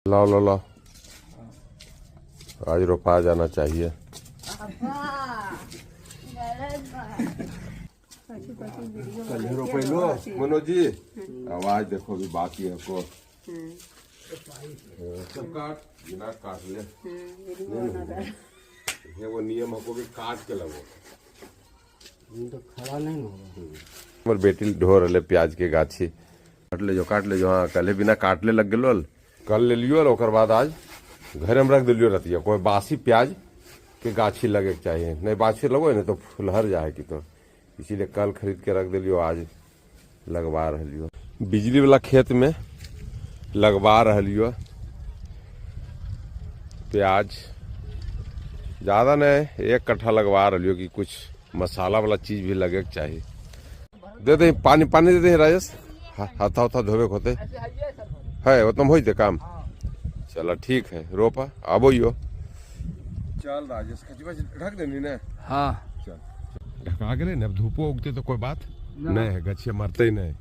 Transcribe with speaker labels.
Speaker 1: लाओ लाओ लाओ, आज रोपा जाना चाहिए। कल रोपैलो मनोज जी, आवाज देखो अभी बाकी है को। सब काट, बिना काट ले। ये वो नियम है को भी काट के लगो।
Speaker 2: तो खड़ा नहीं होगा।
Speaker 1: हमर बेटी ढो रहे प्याज के गाछी। काट ले जो, काट ले जो। हाँ, कल बिना काटले लग गेलो। कल ले लियो, ओकर बाद आज घरे में रख दिलियो रतिया। कोई बासी प्याज के गाछी लगे के चाहिए नहीं, बासी लगो नहीं तो फुलहर जाए की, तो इसीलिए कल खरीद के रख दिलियो, आज लगवा रहियो। बिजली वाला खेत में लगवा रहियो प्याज। ज़्यादा नहीं, 1 कट्ठा लगवा रहियो कि कुछ मसाला वाला चीज भी लगे के चाहिए। दे दे पानी, पानी दे दे राजेश। हाथा उथा धोबे के होते है, उतना होते काम। चलो ठीक है, रोपा आबो यो। चल राजेश, खचबा ढक देनी ने?
Speaker 2: हाँ।
Speaker 1: चल, ढका गेलै ने। अब धूपो उगते तो कोई बात नहीं है, गछिया मरते ही नहीं।